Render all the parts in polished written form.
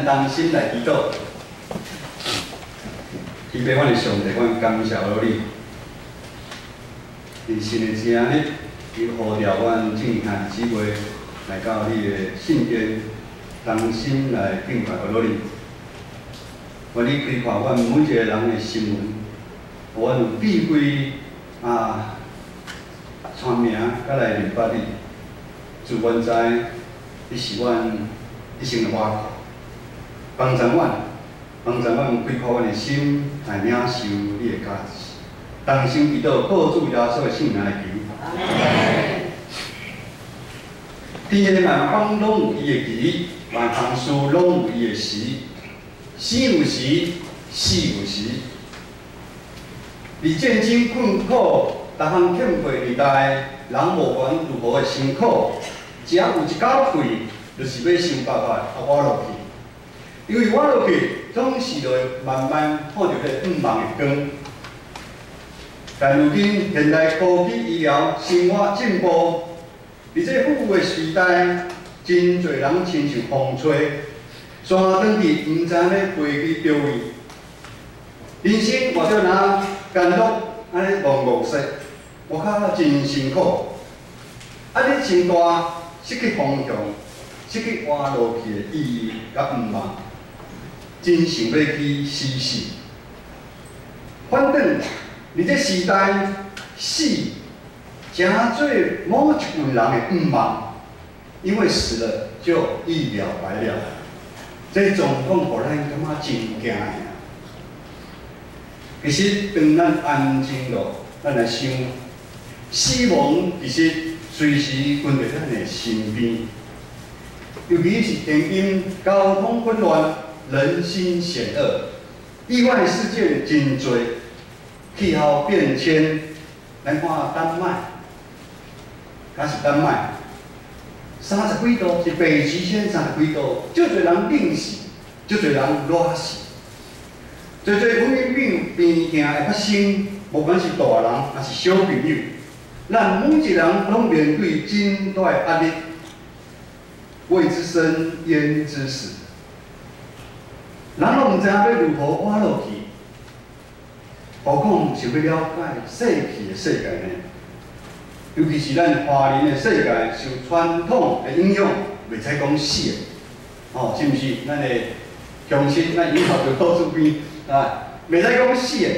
咱同心來祈禱。天父，阮的上帝，阮感謝你。佇新的一日，你呼召阮眾兄弟姊妹來到你的聖殿，同心來敬拜你。願你開闊阮每一個人的心門，予阮有智慧啊，聰明，佮來明白你。主，阮知你是阮一生的倚靠，幫助阮，幫助阮開闊阮的心，來領受你的教示。同心祈禱，靠主耶穌的聖名來求。天下萬邦攏有伊的期，萬項事攏有伊的時，生有時，死有時。佇戰爭困苦、逐項欠缺年代，人無管如何的辛苦，只要有一口氣，就是欲想辦法啊活落去。因為活落去，總是就會慢慢看著彼個向望的光。但如今現代科技醫療生活進步，佇這富裕的時代，真濟人親像風吹，徙轉去毋知影欲飛去佗位，人生活著若艱苦按呢戇戇說，活較真辛苦。啊，你真大失去方向，失去活落去的意義佮向望，真想欲去死死。反轉佇這時代，死成做某一群人的向望，因為死了就一了百了。這狀況予咱感覺真驚的。其實，當咱安靜落，咱來想，死亡其實隨時跟佇咱的身邊。尤其是現今交通混亂、人心險惡、意外事件真濟，氣候變遷，咱看丹麥，敢是丹麥，三十幾度是北極圈三十幾度，足濟人冷死，足濟人熱死，濟濟文明病病痛會發生，無管是大人抑是小朋友，咱每一個人攏面對真大的壓力，未知生焉知死，人攏毋知影欲如何活落去。何況想欲了解逝去的世界呢？尤其是咱華人的世界，受傳統的影響，袂使講死的，哦，是毋是？咱的鄉親，咱以後就好出邊啊，袂使講死的。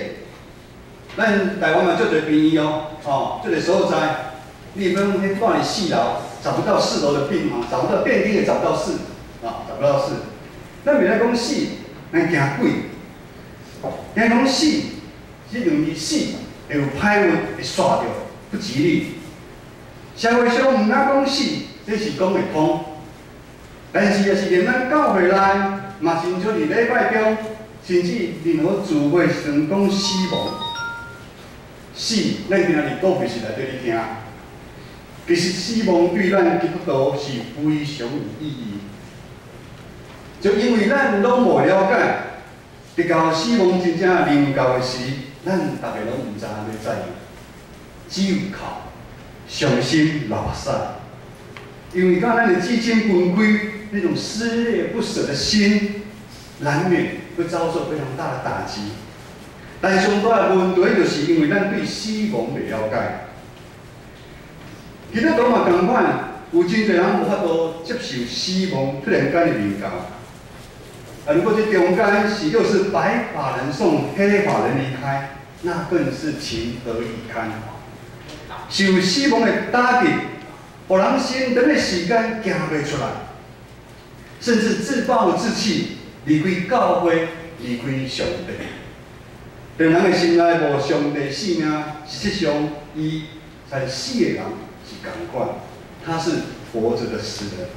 咱台灣嘛足濟病院哦，哦，足濟所在，你欲講彼住佇四樓，找不到四樓的病房，找不到電梯也找不到四，啊，找不到四。咱袂使講死，咱驚鬼，驚講死。這容易死，會有歹運會煞著，不吉利。社會上毋敢講死，這是講會通。但是，若是連咱教會內，嘛真少佇禮拜中，甚至任何聚會時陣講死亡。死，咱今仔日倒袂是來對你聽。其實死亡對咱基督徒是非常有意義。就因為咱攏無了解，直到死亡真正臨到的時，咱逐个攏毋知影欲怎樣，只有哭、傷心、流目屎。因為佮咱的至親分開，那種撕裂不捨的心，難免會遭受非常大的打擊。但上大的問題就是因為咱對死亡袂了解。基督徒嘛仝款，有真濟人無法度接受死亡突然間的臨到。啊，如果這中間是又是白髮人送黑髮人離開，那更是情何以堪。受死亡的打擊，予人心長的時間行袂出來，甚至自暴自棄，離開教會，離開上帝。當人的心內無上帝性命，實際上伊和死的人是仝款，他是活著的死人。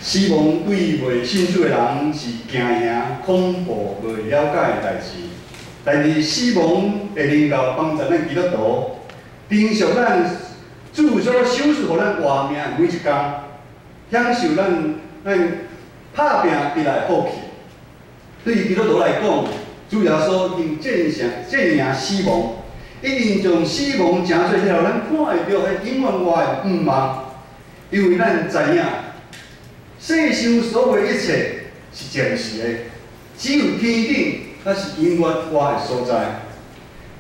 死亡對未信主的人是驚嚇、恐怖、未了解的代誌，但是死亡會能夠幫助咱基督徒，珍惜咱主所賞賜予咱活命的每一工，享受咱拍拚得來的福氣。對基督徒來講，主耶穌已經戰勝、戰贏死亡，已經將死亡成做彼個咱看會著彼永遠活的向望，因為咱知影。世上所有一切是暫時的，只有天頂才是永遠活的所在。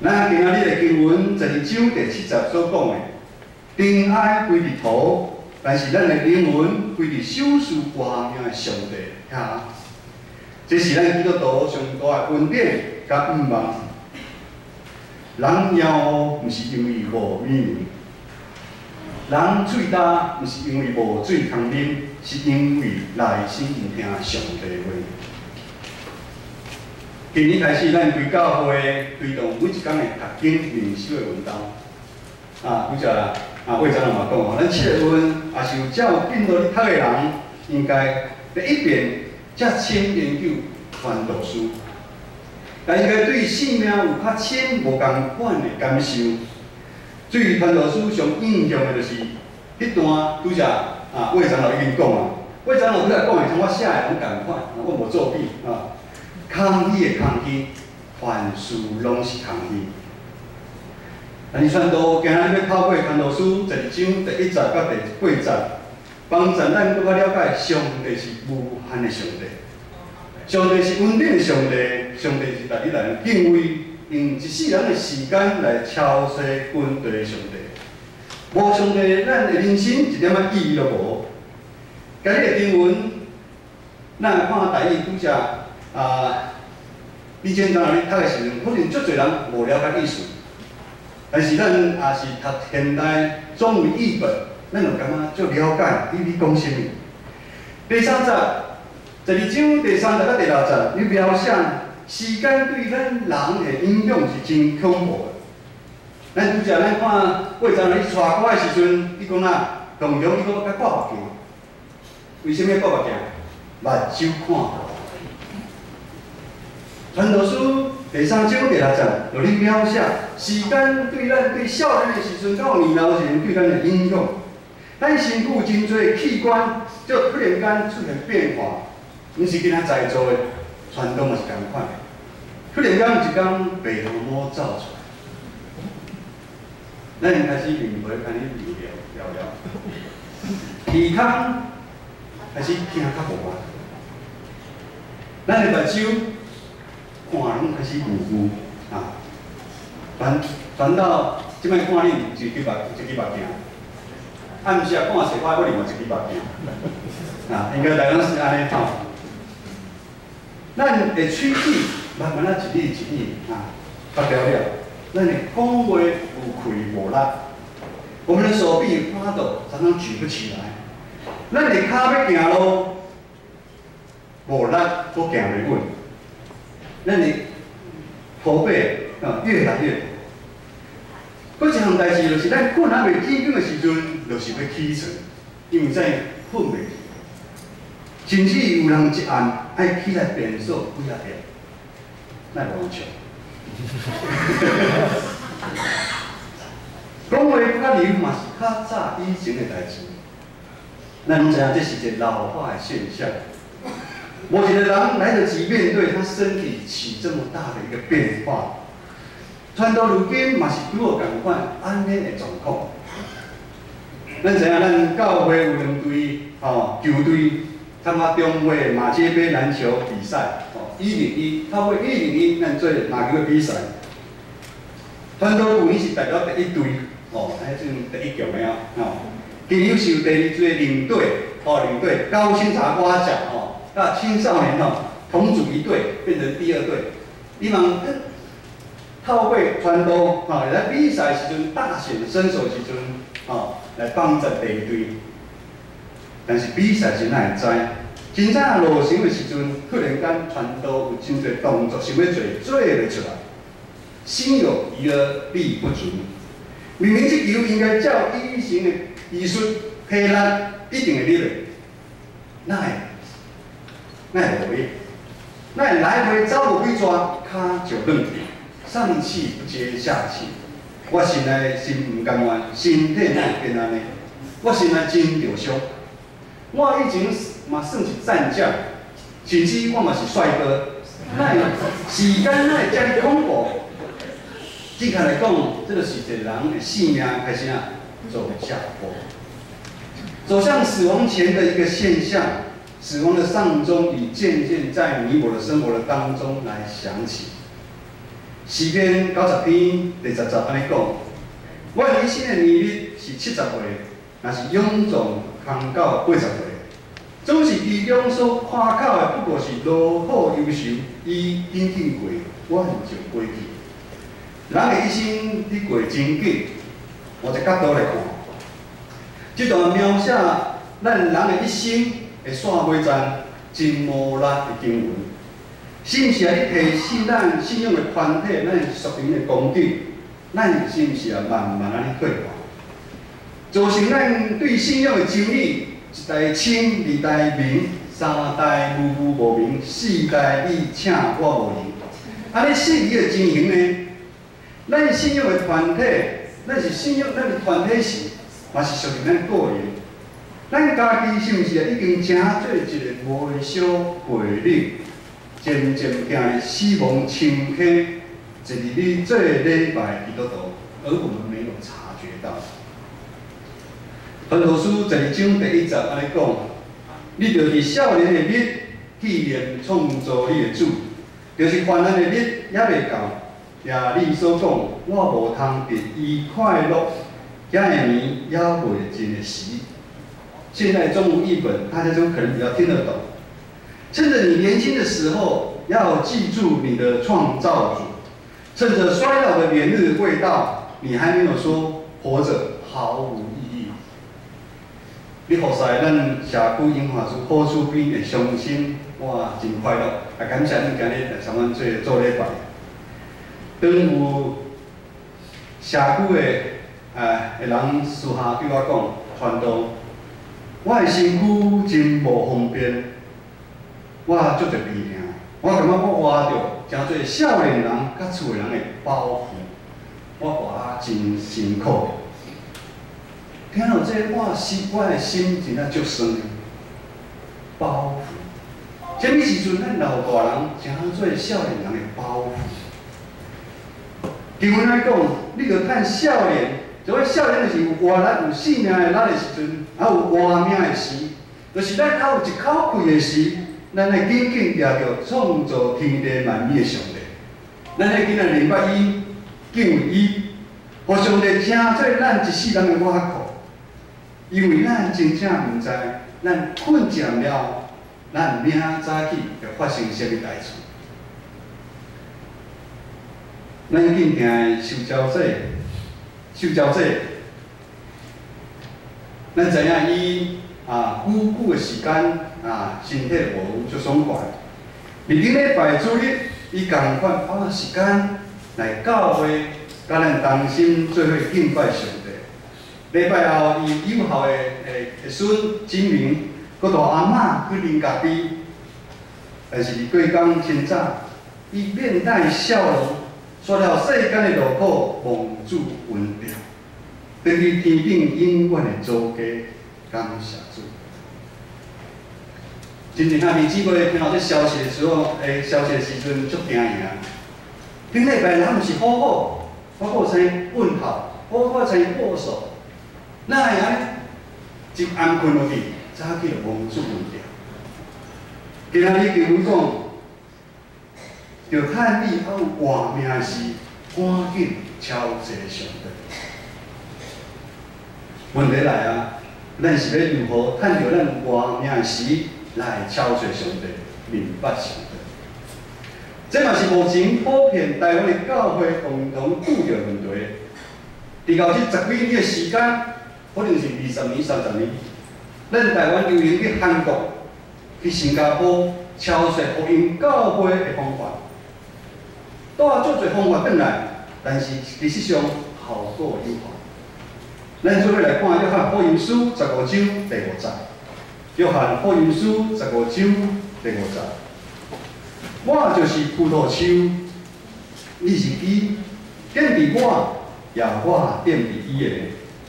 咱今仔日的經文12章第7節所講的，塵埃歸佇土，但是咱的靈魂歸佇賞賜活命的上帝遐。這是咱基督徒上大的恩典佮盼望。人枵毋是因為無物，人喙焦毋是因為無水通啉，是因為內心毋聽上帝話。今年開始，咱規教會推動每一工的讀經靈修的運動。啊，拄才啊，魏長老嘛講吼，咱7月份也是有遮有進度咧讀的人，應該第一遍遮深研究傳道書，但應該對生命有較深無仝款的感受。對傳道書上印象的就是彼段拄才啊，魏長老已經講啊，魏長老拄才講的，像我寫的攏仝款，我無作弊啊。空虛的空虛，凡事攏是空虛。但是傳道今日欲透過傳道書12章第1節到第8節，幫助咱閣較了解上帝是無限的上帝，上帝是恩典的上帝，上帝是值得咱敬畏，用一世人的時間來超越軍隊的上帝。無上帝，咱的人生一點仔意義都無。今日的經文，咱來看台語拄才啊，李建章咧讀的時陣，可能足濟人無了解意思。但是咱也是讀現代中文譯本，咱就感覺足了解伊咧講啥物。第三節，12章第3節到第6節，伊描寫時間對咱人的影響是真恐怖的。咱拄才咱看魏長咧帶歌的時陣，伊講啊，同樣伊閣較掛目鏡。為啥物掛目鏡？目睭看無。傳道書第3章第6節，就咧描寫時間對咱對少年的時陣到年老時陣對咱的影響。咱身軀真濟器官就突然間出現變化，毋是今仔在座的，傳統嘛是仝款的。突然間有一工白頭毛走出來，咱開始面皮開始油了了了，耳孔開始聽較無啊，咱的目睭看攏開始糊糊啊，傳傳到這擺看你一支目鏡，暗時啊看冊，我另外一支目鏡，啊，應該大家攏是按呢吼。咱的喙齒慢慢仔一字一字啊，發掉了，咱的講話有氣無力，我們的手臂發抖，常常舉不起來。咱的跤欲行路，無力，閣行袂穩。咱的駝背啊越來越多。閣一項代誌就是咱睏猶未起更的時陣，就是欲起床，因為在睏袂去。甚至有人一暗愛起來便所幾仔遍，莫無人笑。講話較流嘛是較早以前的代誌。咱攏知影這是一個老化的現象。無一個人來得及面對他身體起這麼大的一個變化。傳到如今嘛是拄好仝款按呢的狀況。咱知影咱教會有兩隊吼球隊參加中會馬偕杯籃球比賽，吼101，透過101咱做籃球的比賽。傳道舊年是代表第一隊，吼，彼陣第一強的啊，吼。今年是有第二隊領隊，吼領隊高清茶我食吼。那青少年吼同組一隊，變成第二隊。希望透過傳道吼來比賽時陣大顯身手時陣吼來幫助第二隊。但是比賽時哪會知？真正落場的時陣，突然間傳道有真濟動作想欲做，做袂出來。心有餘而力不足。明明這球應該照醫生的醫術體力一定會入的，哪會？哪會無去？哪會來回走無幾逝，跤就軟去，上氣不接下氣。我心內心毋甘願，身體哪會變按呢？我心內真著傷。我以前嘛算是戰將，甚至我嘛是帥哥，哪會時間哪會遮爾恐怖？正確來講，這就是一個人的生命開始啊走下坡，走向死亡前的一個現象。死亡的喪鐘已漸漸在你我的生活的當中來響起。詩篇90篇第10節按呢講：我一生的年日是70歲，若是勇壯空到80歲，總是其中所誇口的不過是勞苦憂愁，伊緊緊過，阮就過去。人的一生咧過真緊，換一個角度來看，這段描寫咱人的一生的煞尾站，真無力的經文，是毋是啊？咧提醒咱信仰的團體，咱屬靈的光景，咱是毋是啊？慢慢仔咧退化，造成咱對信仰的真理，一代清，二代明，三代模糊無明，四代你請我無閒。按呢四字的情形呢？咱信仰的團體，咱是信仰咱的團體是，嘛是屬於咱個人。咱家己是毋是已經成做一個無小背影，漸漸行死亡深坑，一日咧做禮拜基督徒，而我們沒有察覺到。傳道書12章第1節按呢講：你著佇少年的日紀念創造你的主，就是患難的日猶未到。也你所講，我無通佇伊快樂，遐个年猶未盡的時。現在中文譯本，大家就可能比較聽得懂。趁着你年輕的時候，要記住你的創造主；趁着衰老的年日未到，你還沒有說活着毫無意義。你服侍咱社區銀華處好處邊的鄉親，我真快樂。啊，感謝恁今日來參阮做做禮拜。當有社區的人私下對我講，傳道，我的身軀真無方便，我足濟病痛，我感覺我活著誠做少年人佮厝的人的包袱，我活啊真辛苦。聽到這個，我的心真正足酸的。包袱，啥物時陣咱老大人誠做少年人的包袱？經文來講，你著趁少年，就講少年就是有活力、有生命的力的時陣，還有活命的時，就是咱還有一口氣的時，咱愛緊緊抓著創造天地萬物的上帝。咱愛緊來明白伊，敬畏伊，予上帝成做咱一世人的倚靠。因為咱真正毋知，咱睏食了，咱明早起會發生啥物代誌。咱敬聽的修昭姐，修昭姐，咱知影伊啊，久久的時間啊，身體無足爽快。佇頂禮拜主日，伊仝款花時間來教會，佮咱同心做伙敬拜上帝。禮拜後，伊幼孝的孫金明，閣帶阿嬤去啉咖啡。但是佇過工清早，伊面帶笑容，煞予世間的勞苦望主恩掉，轉去天頂永遠的祖家，感謝主。真正兄弟姊妹聽到這消息的時候，消息的時陣足驚訝。頂禮拜人毋是好好，我閣有先問候，我閣先握手，哪會按呢？一暗睏落去，早起就望主恩掉。今仔日經文講，著趁你猶有活命時，趕緊朝這上帝。問題來啊，咱是欲如何趁著咱活命時來朝這上帝，明白上帝？這嘛是目前普遍台灣的教會共同拄著問題。佇到這十幾年的時間，可能是20年、30年，咱台灣流行去韓國、去新加坡抄襲福音教會的方法，帶足濟方法轉來，但是事實上效果有限。咱做伙來看約翰福音書十五章第五節。約翰福音書十五章第五節，我就是葡萄樹，你是枝，踮佇我，也我踮佇伊的，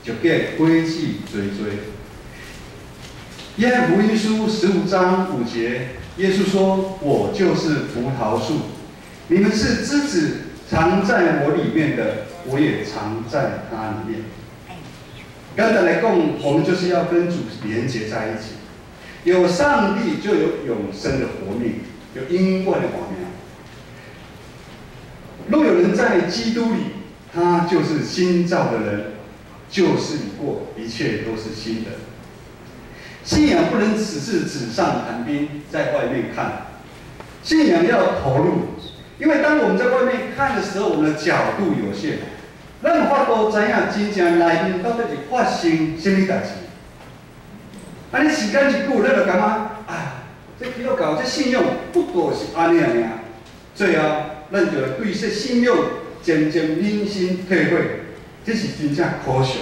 就結果子濟濟。約翰福音書15章5節，耶穌說：我就是葡萄樹，你們是枝子，藏在我裡面的，我也藏在他裡面。簡單來講，我們就是要跟主連結在一起。有上帝就有永生的活命，有永遠的活命。若有人在基督裡，他就是新造的人，舊事已過，一切都是新的。信仰不能只是紙上談兵，在外面看，信仰要投入，因為當我們在外面看的時候，我們的角度有限，咱無法度知影真正內面到底是發生啥物代誌。啊，你時間一久，咱就感覺啊，這基督教這信仰不過是按呢爾。最後，咱就會對這信仰漸漸人心退火，這是真正可惜。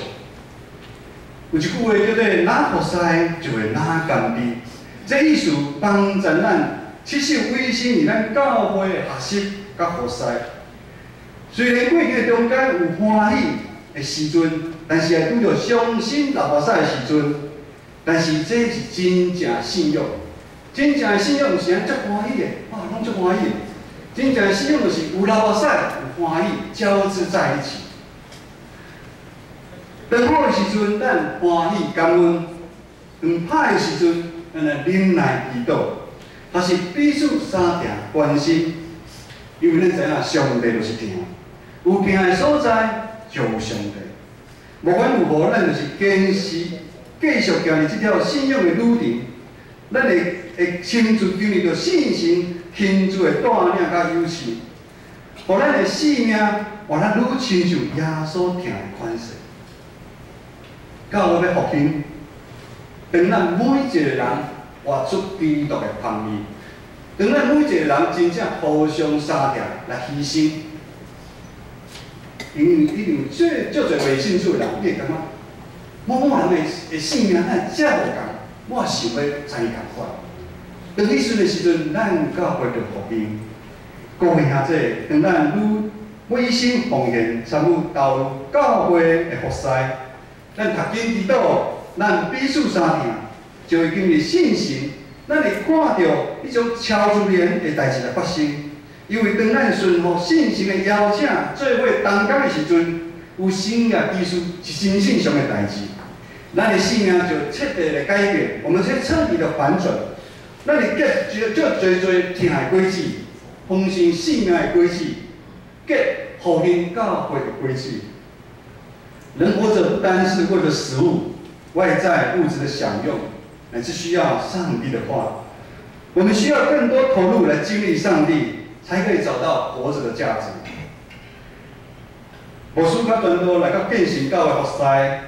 有一句話叫做“若服侍就會若甘甜”，這意思幫助咱持續委身佇咱教會的學習佮服侍。雖然過程中間有歡喜的時陣，但是會拄著傷心流目屎的時陣。但是這是真正信仰，真正的信仰毋是按呢足歡喜的，哇，攏足歡喜的。真正的信仰就是有流目屎，有歡喜交織在一起。當好的時陣，咱歡喜感恩；當歹的時陣，咱來忍耐祈禱，還是彼此相疼關心。因為咱知影上帝就是疼，有疼的所在就有上帝。無管如何，咱就是堅持繼續行佇這條信仰的旅程。咱會親自經歷著聖神親自的帶領佮誘示，予咱的生命活得愈親像耶穌疼的款式。教會欲復興，當咱每一個人活出基督的芳味，當咱每一個人真正互相相疼來犧牲，因為一定有足濟未信主的人，你會感覺某某人的生命哪會遮無仝，我想欲參伊仝款。當彼陣的時陣，咱教會就復興。各位兄弟，當咱愈委身奉獻，參與投入教會的服侍，咱讀經祈禱，咱彼此相疼，就會經歷聖神，咱會看著彼種超自然的代誌來發生。因為當咱順服聖神的邀請，做伙同工的時陣，有神蹟奇事是真正常的代誌，咱的生命就徹底的改變，我們才徹底的反轉。咱會結足濟濟疼的果子，豐盛生命的果子，結復興教會的果子。人活著不單是為了食物、外在物質的享用，乃是需要上帝的話。我們需要更多投入來經歷上帝，才可以找到活著的價值。牧師佮傳道來到建成教會服侍，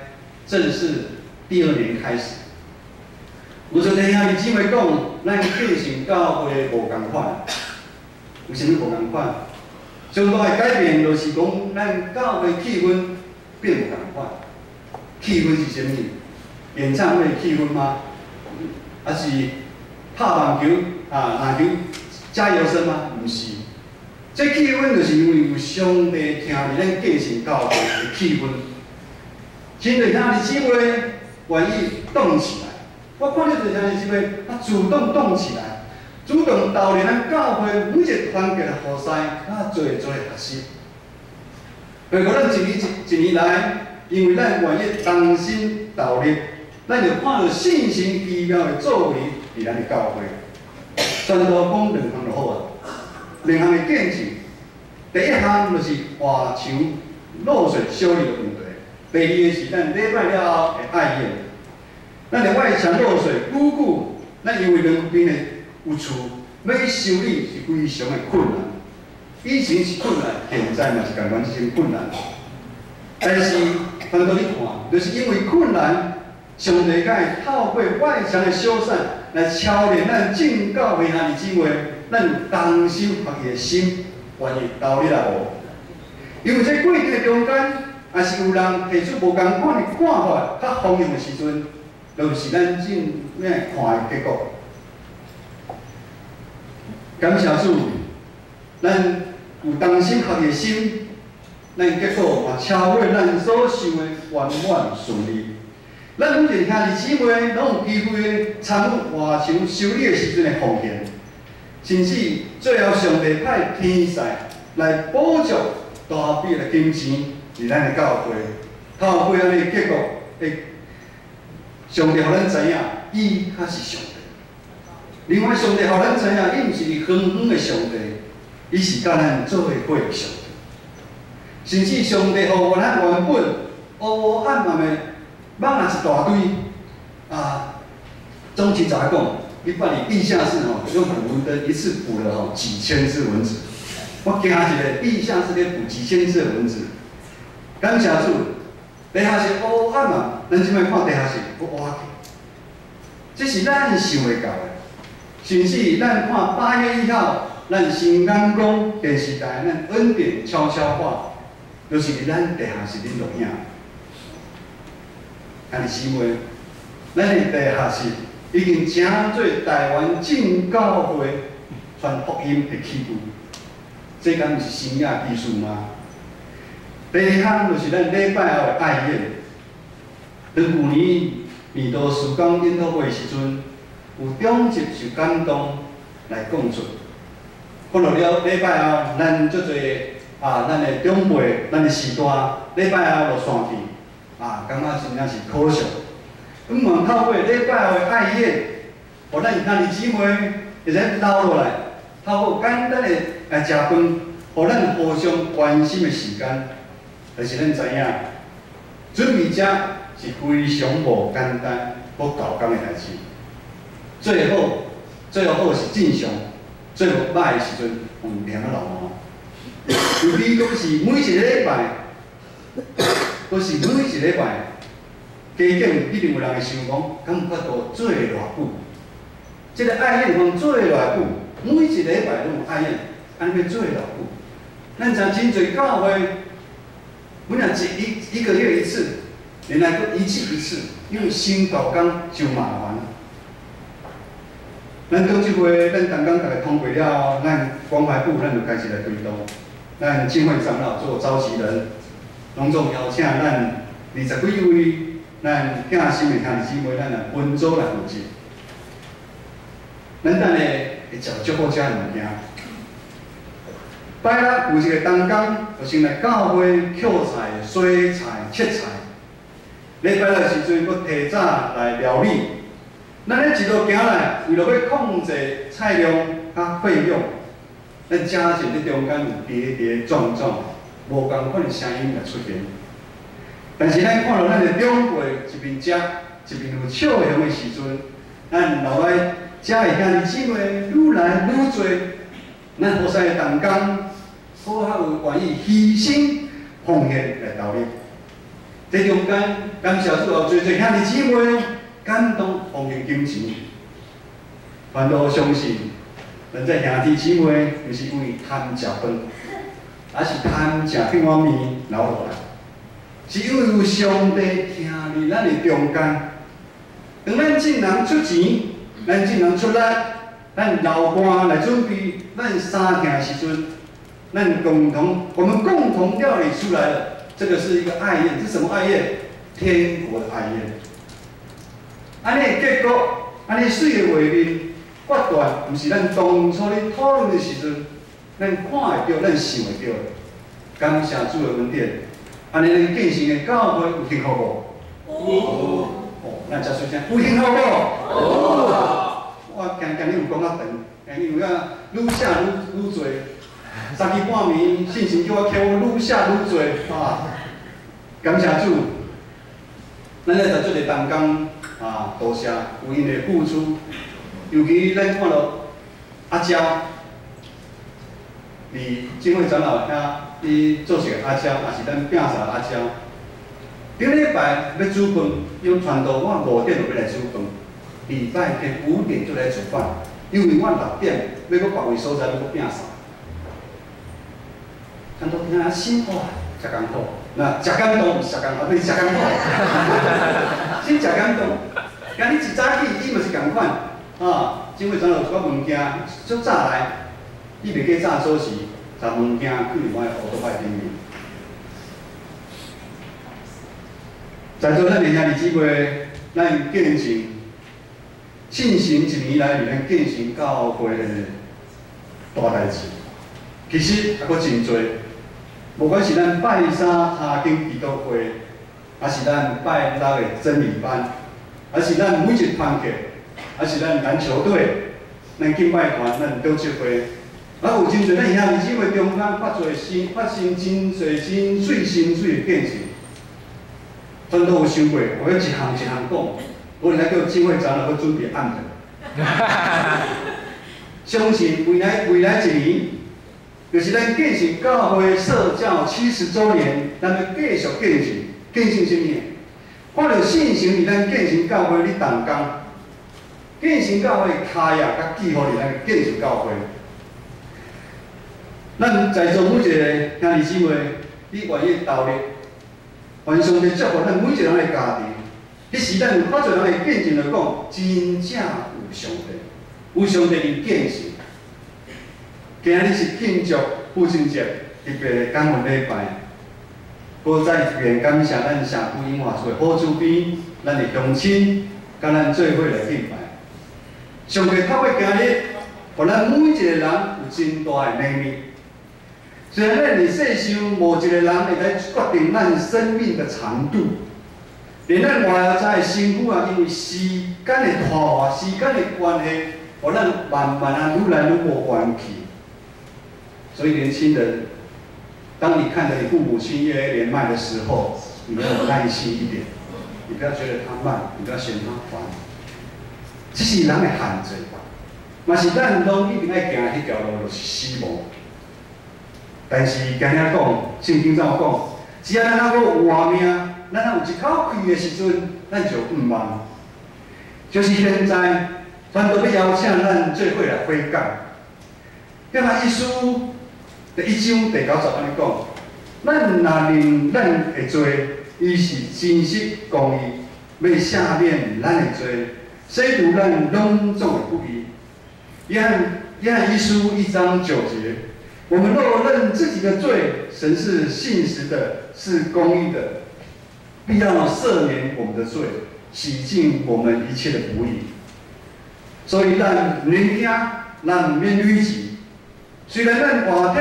正式第二年開始。有一個兄弟姊妹講，咱建成教會無仝款，為啥物無仝款？上大的改變就是講，咱教會氣氛變無仝款。氣氛是啥物？演唱會氣氛嗎？還是拍網球啊、籃球加油聲嗎？毋是。這氣氛就是因為有上帝疼佇咱建成教會的氣氛。真濟兄弟姊妹願意動起來。我看著這兄弟姊妹，他主動動起來，主動投入咱教會每一個團結的服侍，佮做做學習。包括咱一年一一年來，因為咱願意同心投入，咱就看著聖神奇妙的作為佇咱的教會。傳道講兩項就好啊，兩項的見證。第一項就是外牆漏水修理的問題，第二个是咱禮拜了後的愛宴。咱的外牆漏水，久久，咱因為兩邊的有厝，欲去修理是非常的困難。以前是困難，現在嘛是仝款這種困難。但是，傳道你看，就是因為困難，上帝才會透過外牆的修繕來操練咱眾教會兄弟姊妹，咱有同心合意的心，願意投入來無？因為這過程的中間，若是有人提出無仝款的看法，較方向的時陣，就是咱正面看的結果。感謝主，咱有同心合意的心，咱結果嘛超過咱所想的圓滿順利。咱每一個兄弟姊妹攏有機會參與外牆修理的時陣的奉獻，甚至最後上帝派天使來補助大筆的金錢佇咱的教會，透過按呢結果，會上帝予咱知影，伊才是上帝。另外，上帝予咱知影，伊毋是遠遠的上帝，伊是佮咱做伙的上帝。甚至上帝予咱原本烏烏暗暗的蠓仔一大堆啊，總之怎講？伊捌佇地下室吼，用捕蚊燈一次捕了吼幾千隻蚊子。我驚一下，地下室咧捕幾千隻蚊子。感謝主，地下室烏烏暗暗，咱這擺看地下室閣活去。這是咱想袂到的。甚至咱看8月1號，咱新港講電視台，咱恩典悄悄話，就是佇咱地下室裡錄影。兄弟姊妹，咱的地下室已經成做台灣正教會傳福音的器具，這敢毋是神蹟奇事嗎？第二項就是咱禮拜後的愛宴。當舊年面道事工研討會的時陣，有長執受感動來講出，看到了禮拜後，咱足濟啊，咱的長輩，咱的序大，禮拜後就散去，啊，感覺真正是可惜。毋過透過禮拜後的愛宴，予咱兄弟姊妹會使留落來，透過簡單的來食飯，予咱互相關心的時間。但是咱知影，準備這是非常無簡單、無夠工的代誌。最好，最好是正常，最無歹的時陣，有兩個流汗。尤其講是每一個禮拜，閣是每一個禮拜，加減一定有人會想講，敢有法度做偌久？這個愛宴講做偌久？每一個禮拜攏有愛宴，按呢欲做偌久？咱知真濟教會，每若一個月一次，原來閣一季一次，因為先夠工就麻煩。咱到這回，咱同工逐家通過了後，咱關懷部咱就開始來推動，咱浸會長老做召集人，隆重邀請咱二十幾位咱疼心的兄弟姊妹，咱來分組來負責。咱等下會食足好食的物件。拜六有一個同工，就先來教會抾菜、洗菜、切菜。禮拜六時陣，閣提早來料理。咱咧一路行來，為了欲控制菜量佮費用，咱真正佇中間有跌跌撞撞，無仝款的聲音來出現。但是咱看著咱的長輩一面食，一面有笑容的時陣，咱老來遮的兄弟姊妹愈來愈濟，咱服侍的同工，好較有願意犧牲奉獻來投入。這中間感謝主後，濟濟兄弟姊妹感動奉獻金錢，傳道相信，咱這兄弟姊妹毋是因為貪食飯，抑是貪食一碗麵留落來，是因為有上帝徛佇咱的中間。當咱眾人出錢，咱眾人出力，咱流汗來準備，咱相疼的時陣，咱共同，我們共同料理出來的，這個是一個愛宴，這是什麼愛宴？天國的愛宴。按呢結果，按呢媠的畫面，決斷，毋是咱當初咧討論的時陣，咱看會著，咱想會著的。感謝主的恩典，按呢咱建成的教會有幸福無？有。哦，咱遮細聲，有幸福無？有。我驚今日有講較長，因為啊，愈寫愈愈濟。三更半暝，信神叫我起，我愈寫愈濟啊！感謝主，咱咧在做個同工啊，多謝有𪜶的付出。尤其咱看著阿嬌，佇浸會長老遐，伊做一個阿嬌，也是咱摒掃阿嬌。頂禮拜欲煮飯，伊講傳道，我五點就欲來煮飯。禮拜天5點就來煮飯，因為我6點欲閣別位所在欲閣摒掃。傳道聽啊心哇，誠艱苦，那誠感動，毋是誠艱苦，不是誠艱苦，心誠感動。今日一早起，伊嘛是仝款，啊，浸會長老有一寡物件，足早來，伊袂記早鎖匙，共物件囥佇我的烏桌仔頂面。在座咱的兄弟姊妹，咱見證信心一年來是咱建成教會的大代誌。其實猶閣真濟，無管是咱拜三查經祈禱會，抑是咱拜六的真理班，抑是咱每一團契，抑是咱籃球隊，咱敬拜團，咱長執會，啊有真濟咱兄弟姊妹中間發生真濟真水心水的見證，全都有想過，我欲一項一項講，我來叫智慧長老去準備按著。相信未來一年，就是咱建成教會設教70週年，咱欲繼續見證，見證啥物？看著聖神佇咱建成教會咧動工，建成教會跤印佮記號佇咱建成教會。咱在座每一個兄弟姊妹，你願意投入，願上帝祝福咱每一個人的家庭。彼時咱有較濟人會見證來講，真正有上帝，有上帝佇建成。今仔日是慶祝父親節，特別感恩禮拜。閣再一遍感謝咱社區演化處的好主編，咱的鄉親，佮咱做伙來敬拜。上帝透過今日，予咱每一個人有真大的能力。雖然咱佇世上無一個人會來決定咱生命的長度，連咱活在的身軀啊，因為時間的拖時間的關係，予咱慢慢啊愈來愈無元氣。所以年輕人，當你看着你父母親越來越年邁的時候，你要有耐心一點，你不要覺得他慢，你不要嫌他煩。這是人的限制，嘛是咱攏一定愛行彼條路，就是死亡。但是今日講，聖經怎講？只要咱猶閣有活命，咱猶有一口氣的時陣，咱就毋望。就是現在，傳道欲邀請咱做伙來悔改。約翰一書第1章第9節按呢講：咱若認咱的罪，伊是真實公義，欲赦免咱的罪，洗除咱攏總的不義。約翰一書1章9節。我們若認自己的罪，神是信實的，是公義的，必要赦免我們的罪，洗淨我們一切的不義。所以咱年輕，咱毋免累錢。雖然咱外體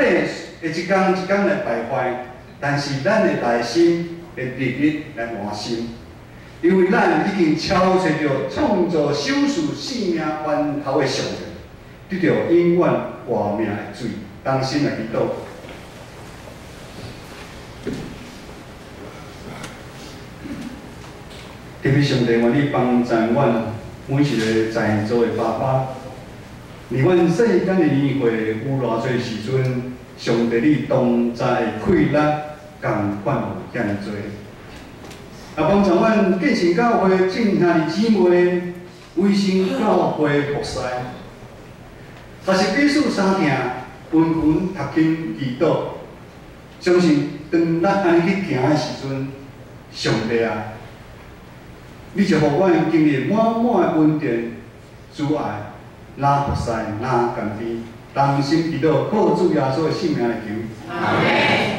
會一工一工來敗壞，但是咱的內心會日日來換新，因為咱已經超越著創造賞賜生命源頭的上帝，得著永遠活命的水。同心來祈禱。特別上帝願意幫助阮每一個在座的爸爸，佇阮世間的年歲有偌濟時陣，上帝你同在的氣力仝款有遐爾濟。啊，幫助阮建成教會眾兄弟姊妹，維新教會服侍，但是彼此相疼。勤勤讀經祈禱，相信當咱按呢去行的時陣，上帝啊，你就予阮經歷滿滿的恩典、慈愛，若服侍，若甘甜，同心祈禱，靠主耶穌的聖名來求。阿門。